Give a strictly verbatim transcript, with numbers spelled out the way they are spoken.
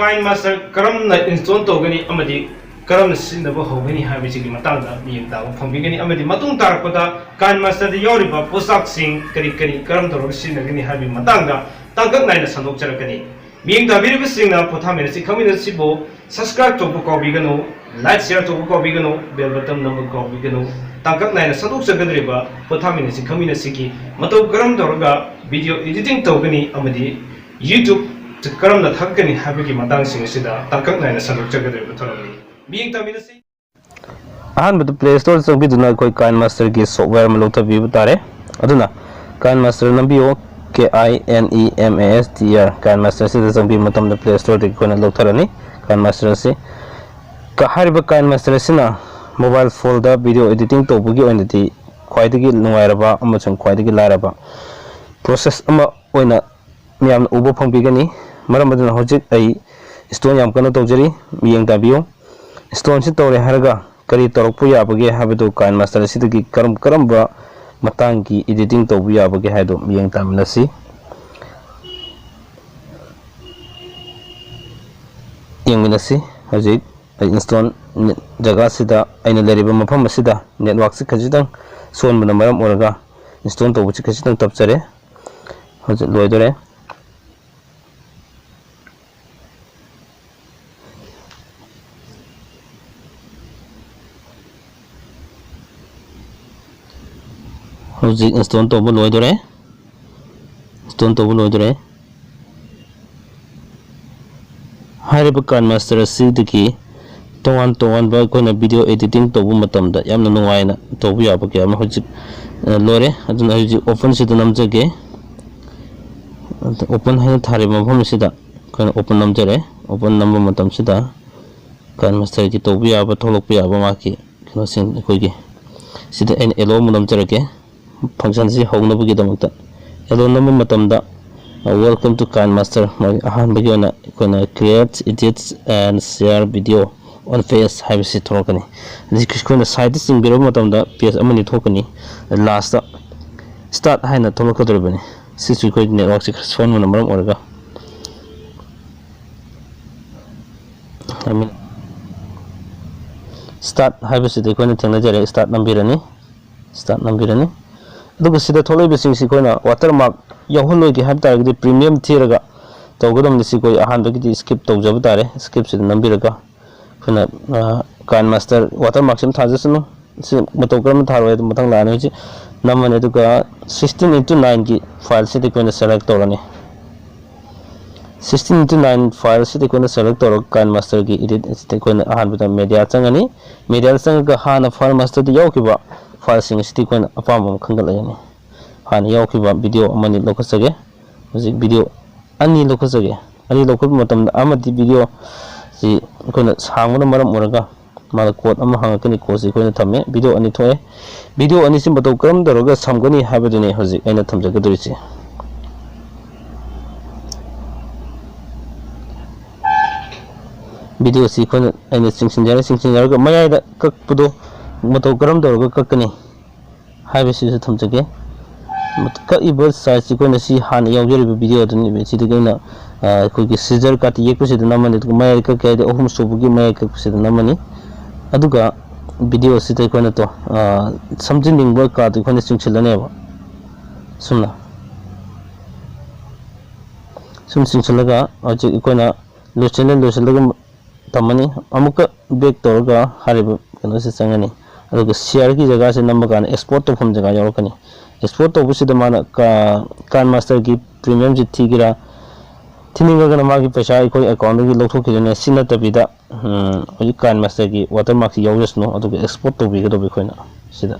KineMaster ꯀꯔꯝꯅ install ꯇꯧꯒꯅꯤ ꯑꯃꯗꯤ ꯀꯔꯝꯅ ꯁꯤꯖꯤꯟꯅꯕ ꯍꯧꯒꯅꯤ ꯍꯥꯏꯕꯁꯤꯒꯤ ꯃꯇꯥꯡꯗ ꯃꯤꯠꯌꯦꯡ ꯇꯥꯕ ꯐꯪꯕꯤꯒꯅꯤ, ꯑꯃꯗꯤ ꯃꯇꯨꯡ ꯇꯥꯔꯛꯄꯗ KineMaster ꯗ ꯌꯥꯎꯔꯤꯕ ꯄꯣꯠꯆꯥꯛꯁꯤꯡ ꯀꯔꯤ ꯀꯔꯤ ꯀꯔꯝ ꯇꯧꯔꯒ ꯁꯤꯖꯤꯟꯅꯒꯅꯤ ꯍꯥꯏꯕꯒꯤ ꯃꯇꯥꯡꯗ ꯇꯥꯡꯀꯛ ꯅꯥꯏꯅ ꯁꯟꯗꯣꯛꯆꯔꯛꯀꯅꯤ꯫ ꯃꯤꯠꯌꯦꯡ ꯇꯥꯕꯤꯔꯤꯕꯁꯤꯡꯅ ꯄꯣꯊꯥꯃꯤꯟꯅꯁꯤ ꯈꯪꯃꯤꯟꯅꯁꯤꯕꯨ subscribe ꯇꯧꯕ ꯀꯥꯎꯕꯤꯒꯅꯨ, like share ꯇꯧꯕ ꯀꯥꯎꯕꯤꯒꯅꯨ, bell button ꯅꯝꯕ ꯀꯥꯎꯕꯤꯒꯅꯨ꯫ ꯇꯥꯡꯀꯛ ꯅꯥꯏꯅ ꯁꯟꯗꯣꯛꯆꯒꯗꯧꯔꯤꯕ ꯄꯣꯊꯥꯃꯤꯟꯅꯁꯤ ꯈꯪꯃꯤꯟꯅꯁꯤꯒꯤ ꯃꯇꯧ ꯀꯔꯝ ꯇꯧꯔꯒ video editing ꯇꯧꯒꯅꯤ ꯑꯃꯗꯤ YouTube ꯀꯔꯝꯅ ꯊꯥꯒꯠꯀꯅꯤ ꯍꯥꯏꯕꯒꯤ ꯃꯇꯥꯡꯁꯤꯡ ꯑꯁꯤꯗ ꯇꯥꯡꯀꯛ ꯅꯥꯏꯅ ꯁꯟꯗꯣꯛꯆꯒꯗꯧꯔꯤꯕ ꯊꯧꯔꯝꯅꯤ꯫ ꯃꯤꯠꯌꯦꯡ ꯇꯥꯃꯤꯟꯅꯁꯤ꯫ ꯑꯍꯥꯟꯕꯗ Play Store ꯆꯪꯕꯤꯗꯨꯅ ꯑꯩꯈꯣꯏ KineMaster ꯒꯤ software ꯑꯃ ꯂꯧꯊꯕꯤꯕ ꯇꯥꯔꯦ꯫ ꯑꯗꯨꯅ KineMaster ꯅꯝꯕꯤꯌꯨ, K I N E M A S T E R, KineMaster ꯁꯤꯗ ꯆꯪꯕꯤꯕ ꯃꯇꯝꯗ Play Store ꯗꯒꯤ ꯑꯩꯈꯣꯏꯅ ꯂꯧꯊꯔꯅꯤ KineMaster ꯑꯁꯤ꯫ ꯀ-, ꯍꯥꯏꯔꯤꯕ KineMaster ꯑꯁꯤꯅ mobile phone ꯗ video editing ꯇꯧꯕꯒꯤ ꯑꯣꯏꯅꯗꯤ ꯈ꯭ꯋꯥꯏꯗꯒꯤ ꯅꯨꯡꯉꯥꯏꯔꯕ ꯑꯃꯁꯨꯡ ꯈ꯭ꯋꯥꯏꯗꯒꯤ ꯂꯥꯏꯔꯕ process ꯑꯃ ꯑꯣꯏꯅ ꯃꯤꯌꯥꯝꯅ ꯎꯕ ꯐꯪꯕꯤꯒꯅꯤ꯫ ꯃꯔꯝ ꯑꯗꯨꯅ ꯍꯧꯖꯤꯛ ꯑꯩ install ꯌꯥꯝ ꯀꯟꯅ ꯇꯧꯖꯔꯤ, ꯃꯤꯠꯌꯦꯡ ꯇꯥꯕꯤꯌꯨ꯫ Install ꯁꯤ ꯇꯧꯔꯦ ꯍꯥꯏꯔꯒ ꯀꯔꯤ ꯇꯧꯔꯛꯄ ꯌꯥꯕꯒꯦ ꯍꯥꯏꯕꯗꯨ KineMaster ꯑꯁꯤꯗꯒꯤ ꯀꯔꯝ ꯀꯔꯝꯕ ꯃꯇꯥꯡꯒꯤ editing ꯇꯧꯕ ꯌꯥꯕꯒꯦ ꯍꯥꯏꯗꯨ ꯃꯤꯠꯌꯦꯡ ꯇꯥꯃꯤꯟꯅꯁꯤ꯫ ꯌꯦꯡꯃꯤꯟꯅꯁꯤ꯫ ꯍꯧꯖꯤꯛ ꯑꯩ install ꯖꯒꯥꯁꯤꯗ, ꯑꯩꯅ ꯂꯩꯔꯤꯕ ꯃꯐꯝ ꯑꯁꯤꯗ network ꯁꯤ ꯈꯖꯤꯛꯇꯪ ꯁꯣꯟꯕꯅ ꯃꯔꯝ ꯑꯣꯏꯔꯒ install ꯇꯧꯕꯁꯤ ꯈꯖꯤꯛꯇꯪ ꯇꯞꯆꯔꯦ꯫ ꯍꯧꯖꯤꯛ ꯂꯣꯏꯗꯣꯔꯦ꯫ ꯍꯧꯖꯤꯛ install ꯇꯧꯕ ꯂꯣꯏꯗꯣꯔꯦ꯫ Install ꯇꯧꯕ ꯂꯣꯏꯗꯣꯔꯦ꯫ ꯍꯥꯏꯔꯤꯕ KineMaster ꯑꯁꯤꯗꯒꯤ ꯇꯣꯉꯥꯟ ꯇꯣꯉꯥꯟꯕ ꯑꯩꯈꯣꯏꯅ video editing ꯇꯧꯕ ꯃꯇꯝꯗ ꯌꯥꯝꯅ ꯅꯨꯡꯉꯥꯏꯅ ꯇꯧꯕ ꯌꯥꯕ ꯀꯌꯥ ꯑꯃ ꯍꯧꯖꯤꯛ, ꯑ, ꯂꯣꯏꯔꯦ꯫ ꯑꯗꯨꯅ ꯍꯧꯖꯤꯛ open ꯁꯤꯗ ꯅꯝꯖꯒꯦ꯫ ꯑꯗ open ꯍꯥꯏꯅ ꯊꯥꯔꯤꯕ ꯃꯐꯝ ꯑꯁꯤꯗ ꯑꯩꯈꯣꯏꯅ open ꯅꯝꯖꯔꯦ꯫ Open ꯅꯝꯕ ꯃꯇꯝꯁꯤꯗ KineMaster ꯒꯤ ꯇꯧꯕ ꯌꯥꯕ, ꯊꯣꯛꯂꯛꯄ ꯌꯥꯕ ꯃꯥꯒꯤ ꯀꯩꯅꯣꯁꯤꯡ ꯑꯩꯈꯣꯏꯒꯤ ꯁꯤꯗ ꯑꯩꯅ allow ꯑꯃ ꯅꯝꯖꯔꯒꯦ꯫ Function ꯁꯤ ꯍꯧꯅꯕꯒꯤꯗꯃꯛꯇ allow ꯅꯝꯕ ꯃꯇꯝꯗ, "Welcome to KineMaster", ꯃꯥꯒꯤ ꯑꯍꯥꯟꯕꯒꯤ ꯑꯣꯏꯅ ꯑꯩꯈꯣꯏꯅ "Create, edit and share video on page" ꯍꯥꯏꯕꯁꯤ ꯊꯣꯛꯂꯛꯀꯅꯤ꯫ ꯑꯗꯒꯤ ꯑꯩꯈꯣꯏꯅ side ꯇ ꯆꯤꯡꯕꯤꯔꯕ ꯃꯇꯝꯗ page ꯑꯃꯅꯤ ꯊꯣꯛꯀꯅꯤ꯫ Last ꯇ "Start" ꯍꯥꯏꯅ ꯊꯣꯛꯂꯛꯀꯗꯧꯔꯤꯕꯅꯤ꯫ ꯁꯤꯁꯨ ꯑꯩꯈꯣꯏ network ꯁꯤ ꯈꯔ ꯁꯣꯟꯕꯅ ꯃꯔꯝ ꯑꯣꯏꯔꯒ ꯁ꯭ꯇꯥꯔꯠ ꯍꯥꯏꯕꯁꯤꯗ ꯑꯩꯈꯣꯏꯅ ꯊꯦꯡꯅꯖꯔꯦ꯫ ꯁ꯭ꯇꯥꯔꯠ ꯅꯝꯕꯤꯔꯅꯤ꯫ ꯁ꯭ꯇꯥꯔꯠ ꯅꯝꯕꯤꯔꯅꯤ꯫ ꯑꯗꯨꯒ ꯁꯤꯗ ꯊꯣꯛꯂꯛꯏꯕꯁꯤꯡꯁꯤ ꯑꯩꯈꯣꯏꯅ ꯋꯥꯇꯔ ꯃꯥꯔꯛ ꯌꯥꯎꯍꯜꯂꯣꯏꯒꯦ ꯍꯥꯏꯕ ꯇꯥꯔꯒꯗꯤ ꯄ꯭ꯔꯤꯃꯤꯌꯝ ꯊꯤꯔꯒ ꯇꯧꯒꯗꯕꯅꯤ꯫ ꯁꯤ ꯑꯩꯈꯣꯏ ꯑꯍꯥꯟꯕꯒꯤꯗꯤ ꯁ꯭ꯀꯤꯞ ꯇꯧꯖꯕ ꯇꯥꯔꯦ꯫ ꯁ꯭ꯀꯤꯞꯁꯤꯗ ꯅꯝꯕꯤꯔꯒ ꯑꯩꯈꯣꯏꯅ, ꯑ, ꯀꯥꯏꯟ ꯃꯥꯁꯇꯔ ꯋꯥꯇꯔ ꯃꯥꯔꯛꯁꯤ ꯑꯃ ꯊꯥꯖꯁꯅꯨ꯫ ꯁꯤ ꯃꯇꯧ ꯀꯔꯝꯅ ꯊꯥꯔꯣꯏ ꯑꯗꯨ ꯃꯊꯪ ꯂꯥꯛꯑꯅꯤ꯫ ꯍꯧꯖꯤꯛ ꯅꯝꯃꯅꯤ, ꯑꯗꯨꯒ sixteen into nine ꯒꯤ ꯐꯥꯏꯜꯁꯤꯗ ꯑꯩꯈꯣꯏꯅ ꯁꯦꯂꯦꯛ ꯇꯧꯔꯅꯤ꯫ Sixteen into nine ꯐꯥꯏꯜꯁꯤꯗ ꯑꯩꯈꯣꯏꯅ ꯁꯦꯂꯦꯛ ꯇꯧꯔꯒ ꯀꯥꯏꯟ ꯃꯥꯁꯇꯔꯒꯤ ꯏꯗꯤꯠ ꯑꯁꯤꯗ ꯑꯩꯈꯣꯏꯅ ꯑꯍꯥꯟꯕꯗ ꯃꯦꯗꯤꯌꯥ ꯆꯪꯉꯅꯤ꯫ ꯃꯦꯗꯤꯌꯥꯗ ꯆꯪꯉꯒ ꯍꯥꯟꯅ ꯐꯥꯏꯜ ꯃꯥꯁꯇꯔꯗ ꯌꯥꯎꯈꯤꯕ ꯐꯥꯏꯜꯁꯤꯡ ꯑꯁꯤꯗꯤ ꯑꯩꯈꯣꯏꯅ ꯑꯄꯥꯝꯕ ꯑꯃ ꯈꯟꯒꯠꯂꯒꯅꯤ꯫ ꯍꯥꯟꯅ ꯌꯥꯎꯈꯤꯕ ꯚꯤꯗꯤꯑꯣ ꯑꯃꯅꯤ ꯂꯧꯈꯠꯆꯒꯦ꯫ ꯍꯧꯖꯤꯛ ꯚꯤꯗꯤꯑꯣ ꯑꯅꯤ ꯂꯧꯈꯠꯆꯒꯦ꯫ ꯑꯅꯤ ꯂꯧꯈꯠꯄ ꯃꯇꯝꯗ ꯑꯃꯗꯤ ꯚꯤꯗꯤꯑꯣꯁꯤ ꯑꯩꯈꯣꯏꯅ ꯁꯥꯡꯕꯅ ꯃꯔꯝ ꯑꯣꯏꯔꯒ ꯃꯥꯅ ꯀꯣꯠ ꯑꯃ ꯍꯪꯉꯛꯀꯅꯤ꯫ ꯀꯣꯠꯁꯤ ꯑꯩꯈꯣꯏꯅ ꯊꯝꯃꯦ꯫ ꯚꯤꯗꯤꯑꯣ ꯑꯅꯤ ꯊꯣꯛꯑꯦ꯫ ꯚꯤꯗꯤꯑꯣ ꯑꯅꯤꯁꯤ ꯃꯇꯧ ꯀꯔꯝ ꯇꯧꯔꯒ ꯁꯝꯒꯅꯤ ꯍꯥꯏꯕꯗꯨꯅꯤ ꯍꯧꯖꯤꯛ ꯑꯩꯅ ꯊꯝꯖꯒꯗꯧꯔꯤꯁꯦ꯫ ꯚꯤꯗꯤꯑꯣꯁꯤ ꯑꯩꯈꯣꯏꯅ, ꯑꯩꯅ ꯆꯤꯡꯁꯤꯟꯖꯔꯦ꯫ ꯆꯤꯡꯁꯤꯟꯖꯔꯒ ꯃꯌꯥꯏꯗ ꯀꯛꯄꯗꯣ ꯃꯇꯧ ꯀꯔꯝ ꯇꯧꯔꯒ ꯀꯛꯀꯅꯤ ꯍꯥꯏꯕꯁꯤꯁꯨ ꯊꯝꯖꯒꯦ꯫ ꯀꯛꯏꯕ ꯁꯥꯏꯖꯁꯤ ꯑꯩꯈꯣꯏꯅ ꯁꯤ ꯍꯥꯟꯅ ꯌꯥꯎꯖꯔꯤꯕ ꯚꯤꯗꯤꯑꯣ ꯑꯗꯨꯅꯤ꯫ ꯁꯤꯗꯒꯤ ꯑꯩꯅ, ꯑ, ꯑꯩꯈꯣꯏꯒꯤ ꯁꯤꯖꯔ ꯀꯥꯇꯤ ꯌꯦꯛꯄꯁꯤꯗ ꯅꯝꯃꯅꯤ, ꯑꯗꯨꯒ ꯃꯌꯥꯏ ꯀꯛꯀꯦ ꯍꯥꯏꯔꯗꯤ ꯑꯍꯨꯝ ꯁꯨꯕꯒꯤ ꯃꯌꯥꯏ ꯀꯛꯄꯁꯤꯗ ꯅꯝꯃꯅꯤ꯫ ꯑꯗꯨꯒ ꯚꯤꯗꯤꯑꯣꯁꯤꯗ ꯑꯩꯈꯣꯏꯅ ꯇꯣ, ꯑ, ꯁꯝꯖꯤꯟꯅꯤꯡꯕ ꯀꯥꯗꯣ ꯑꯩꯈꯣꯏꯅ ꯆꯤꯡꯁꯤꯜꯂꯅꯦꯕ꯫ ꯁꯨꯝꯅ꯫ ꯁꯨꯝ ꯆꯤꯡꯁꯤꯜꯂꯒ ꯍꯧꯖꯤꯛ ꯑꯩꯈꯣꯏꯅ ꯂꯣꯏꯁꯤꯜꯂꯦ, ꯂꯣꯏꯁꯤꯜꯂꯒ ꯊꯝꯃꯅꯤ꯫ ꯑꯃꯨꯛꯀ ꯕꯦꯛ ꯇꯧꯔꯒ ꯍꯥꯏꯔꯤꯕ ꯀꯩꯅꯣꯁꯤ ꯆꯪꯉꯅꯤ꯫ ꯑꯗꯨꯒ ꯁꯤꯌꯔꯒꯤ ꯖꯒꯥꯁꯤ ꯅꯝꯕ ꯀꯥꯟꯗ ꯑꯦꯛꯁꯄꯣꯔꯠ ꯇꯧꯐꯝ ꯖꯒꯥ ꯌꯥꯎꯔꯛꯀꯅꯤ꯫ ꯑꯦꯛꯁꯄꯣꯔꯠ ꯇꯧꯕꯁꯤꯗ ꯃꯥꯅ ꯀꯥ-, ꯀꯥꯏꯟ ꯃꯥꯁꯇꯔꯒꯤ ꯄ꯭ꯔꯤꯃꯤꯌꯝꯁꯤ ꯊꯤꯒꯦꯔꯥ, ꯊꯤꯅꯤꯡꯉꯒꯅ ꯃꯥꯒꯤ ꯄꯩꯁꯥ ꯑꯩꯈꯣꯏ ꯑꯦꯀꯥꯎꯟꯗꯒꯤ ꯂꯧꯊꯣꯛꯈꯤꯗꯣꯏꯅꯦ꯫ ꯁꯤ ꯅꯠꯇꯕꯤꯗ, ꯎꯝ, ꯍꯧꯖꯤꯛ ꯀꯥꯏꯟ ꯃꯥꯁꯇꯔꯒꯤ ꯋꯥꯇꯔ ꯃꯥꯔꯛꯁꯤ ꯌꯥꯎꯖꯁꯅꯨ, ꯑꯗꯨꯒ ꯑꯦꯛꯁꯄꯣꯔꯠ ꯇꯧꯕꯤꯒꯗꯧꯕ ꯑꯩꯈꯣꯏꯅ ꯁꯤꯗ꯫